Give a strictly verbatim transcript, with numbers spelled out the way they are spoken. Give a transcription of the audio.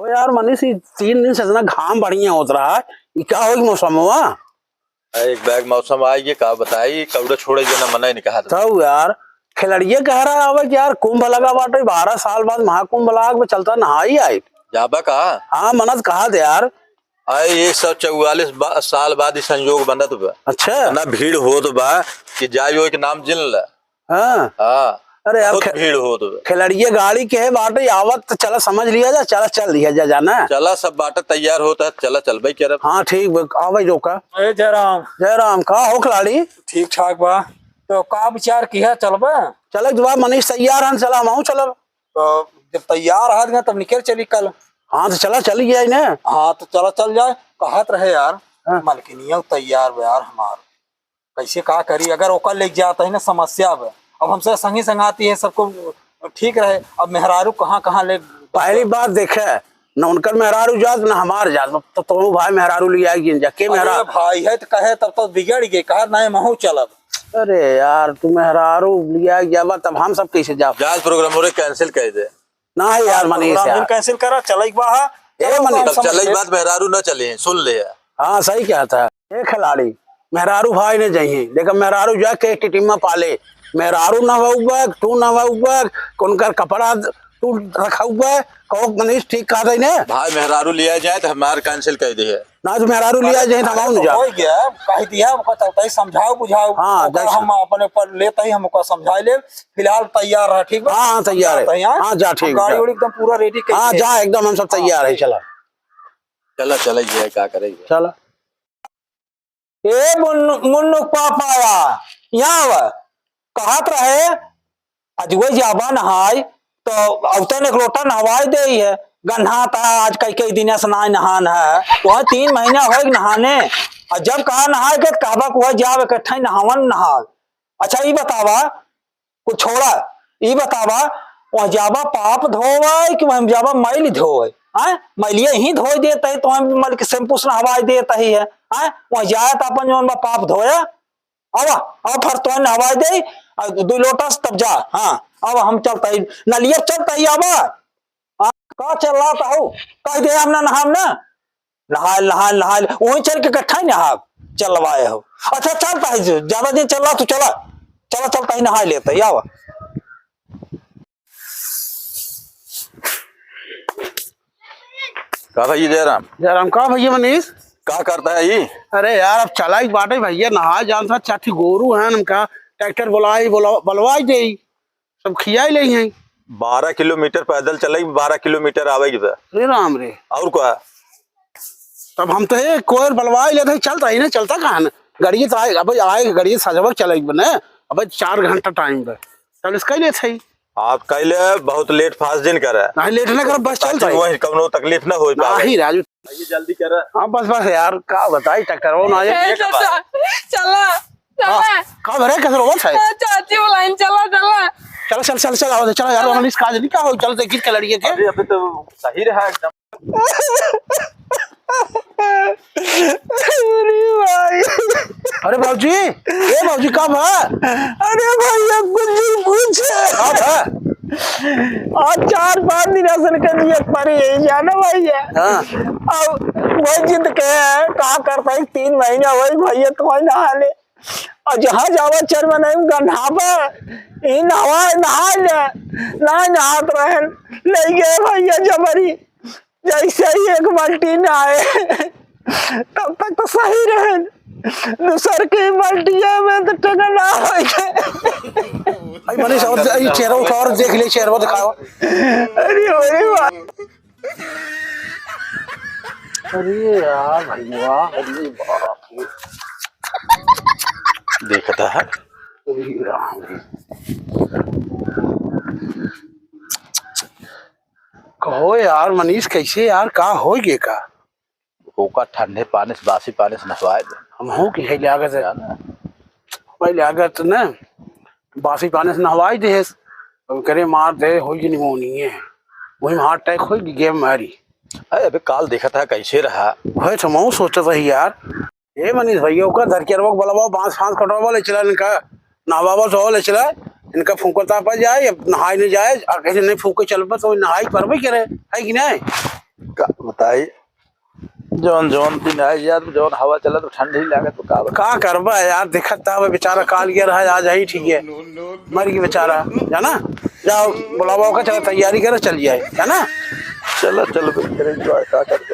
तो यार मनीष, ई तीन दिन से इतना घाम बढ़िया होत रहा है, ई का होई मौसमवा? एक बैग मौसम आई, ये का बताई, कौड़ा छोड़े जो ना मना ही नहीं कहा था। तब यार, खिलड़िए कह रहा है कि यार कुंभ लगा बाटे, बारह साल बाद महाकुंभ लाग में चलता नहाई आई। जाबा का? हाँ, मनत कहा थे यार। अरे, एक सौ चौवालीस बा-, साल बाद ही संयोग बनत बा। अच्छा। इतना भीड़ होत बा कि जाइयो एक नाम जिन ला। हाँ। हाँ। अरे यार, बहुत खे-, भीड़ होत बा। खिलड़िए गाड़ी के है बाटे, आवत तो चला समझ लिया जा, चला चल लिया जा, जाना। चला, सब बाटे तैयार होत है, चला चल भाई, क्या रे? हाँ, ठीक बा, आवे जो का। ए जयराम। जयराम, का हो खिलाड़ी? ठीक ठाक बा। तो का विचार किया, चलबा? चले जवाब मनीष तैयार हन, चला, हम चलब। तो जब तैयार रहत गए तब निकल चली कल। हाँ, तो चला, चली जाए ना। हाँ, तो चला, चल जाए। कहत रहे यार, हाँ। मलकिनिया तैयार बा यार हमार, कैसे का करी? अगर ओकर ले जात है ना, समस्या बा। अब हमसे संगी संगाती है, सबको ठीक रहे। अब मेहरारू कहाँ कहाँ ले पहली बात देखे, न उनकर मेहरारू जात, न हमार जात, तो तोहू भाई मेहरारू लिया गिन जा, के अरे मेहरारू? भाई है तो कहे, तब तो बिगड़ गए, कहा नहीं महू चलब। अरे यार, तू मेहरारू लिया जाबा, तब हम सब कैसे जाब? जात प्रोग्राम ओरे cancel कर दे। ना है यार, मनीष प्रोग्राम यार। Cancel करा, चलई बा हा। ए चलो, मनीष। हम तब समझ चलई ले। बात मेहरारू ना चले, सुन ले यार। हाँ, सही कहता है। ए खिलाड़ी, मेहरारू भाई ने जइहे, देखा मेहरारू जाके टिटिम्मा पाले, मेहरारू नहवाउबक, तू नहवाउबक, उनकर कपड़ा तू रखउबक, कहो मनीष ठीक कहत है ने? भाई मेहरारू लिया जाए तो हमार cancel कर दे। ना तो मेहरारू लिया जाए तो हम ना जाब। हो गया, कह दिया, हमको चलता ही समझाओ बुझाओ, हाँ, ओकर जैसे। हम अपने पर लेता ही हम ओकर समझा ले, फिलहाल तैयार रह, ठीक बा? हाँ, हाँ, तैयार है। जाते हैं, हाँ? हाँ, जा, हम ठीक गाड़ी बा। उड़ी एकदम पूरा ready कर हाँ, दिए। जा, एकदम हम सब तैयार है, चला। चला, चला, ये का करे? चला। ए मुन्नू, मुन्नू के पापा आया, यहाँ आवा। कहत रहे, अजुए जाबा नहाई, तो अवतन एक लोटा नहवाई देई है। गन्हात है, आज कई कई दिन से नाई नहान है। वह तीन महीना होइग नहाने। और जब कहा नहाए के, तो कहबा कि वह जाब इकट्ठा ही नहावन नहाल। अच्छा, ई बतावा, कुछ छोड़ा, ई बतावा, वहाँ जाबा पाप धोवे कि वहाँ जाबा मैल धोवे? हैं? मैलिए ही धोई देत है, तो हम मल के shampoo से नहवाई देत है, हैं? वहाँ जाए तो अपन जौन बा पाप धोए, आवा, आवा, फर तो नहवाई दे, आ, दुई लोटा से तब जा, हाँ, आवा, हम चलता ही, नलिया चलता ही, आवा। आ, का चल रहा था हो? कह दे, हम ना नहाम ना। नहाल, नहाल, नहाल, वहीं चल के इकट्ठा ही नहाब, चलवाए हो। अच्छा, चलता है, जो ज्यादा दिन चल रहा, तू चला, चला, चलता ही, नहाई लेता ही, आवा। का भैया जयराम? जयराम, का भैया मनीष? का करता है ई? अरे यार, अब चलाई बाटे भैया, नहाए जान था, चार ठी गोरू हैं, उनका ट्रैक्टर बुलाई, बुला-, बलवाई देई, सब खियाई लेई हैं। बारह किलोमीटर पैदल चलाई, बारह किलोमीटर आवे की बा। अरे राम रे। और का? तब हम तो, हे, कोयर बलवाई लेते ही चलता ही ना, चलता कहाँ ना? गाड़ी तो आए, अब आए, गाड़ी सजवा चलाई बने, अब चार घंटा time बा, चल इसका ही लेते ही। आप कहले बहुत late fast दिन करे। नहीं, late ना करब, बस चलता ही। वही कौनो तकलीफ ना होई पावे। नहीं राजू। ये जल्दी करे। हाँ, बस, बस यार, का बताई, ट्रैक्टरवा ना आए। ए, चाचा, चला, चला। हाँ, का भरे, कैसे रोवत है? ए, चाची बुलाइन, चला, चला। चला, चल, चल, चल, आओ, चला यार, मनीष, काज नहीं, का हो, चल, देखी के लड़िए के। अभी, अभी तो सही रहा एकदम। अरे भाई। अरे बाबूजी, ए बाबूजी, का बा? अरे भैया, कुछ नहीं पूछे। का बा? आज चार पाँच दिन असन के लिए पड़ी है, जाना भैया। हाँ। अब वही जिद के, का करता है, तीन महीना वही भैया, तो वही नहा ले। और जहाँ जावा चरवा नहीं गन्हावा, ई नहावा, नहा ले, ना नहात रहन, ले गए भैया जबरी। जैसे ही एक बाल्टी नहाए, तब तक तो सही रहन, दूसर के बाल्टिया में तो टकला हो गए। भाई मनीष, और ये चेहरा उठाओ और देख ले, चेहरा दिखाओ। अरे, अरे वाह। अरे यार भैया, अरे बाप रे। देखता है। अरे राम रे। कहो यार मनीष, कैसे यार, का हो गए का? ओका ठंडे पानी से, बासी पानी से नहवाए दे। हम हो कि है लागत है। जाना। भाई लागत ना, बासी पानी से नहवाई दे, अब करे मार दे, होई कि निमोनिया है। वही में heart attack होई कि गेम मारी। अरे अबे काल देखत है कैसे रहा। वही तो मैं सोचत रही यार। ए मनीष भैया, ओका धर के अरवक बलवा, बांस फांस कटवा ले चला इनका, नहवावा तो ले चला, इनका फूंकता पर जाए, अब नहाई नहीं जाए, आ कैसे नहीं फूंके चल पर तो नहाई पर भी करे, है कि नहीं? का बताई, जौन, जौन दिन आए यार, जौन हवा चलत, ठंडी लागत, तो का बताई? का करबा यार, देखत ता बेचारा काल गया रहा, आज आई ठीक है, मर गई बेचारा, जाना? जाओ, बुलावा ओका, चला तैयारी करा, चल जाए, जाना? चला, चल बे, करे enjoy, का करबे?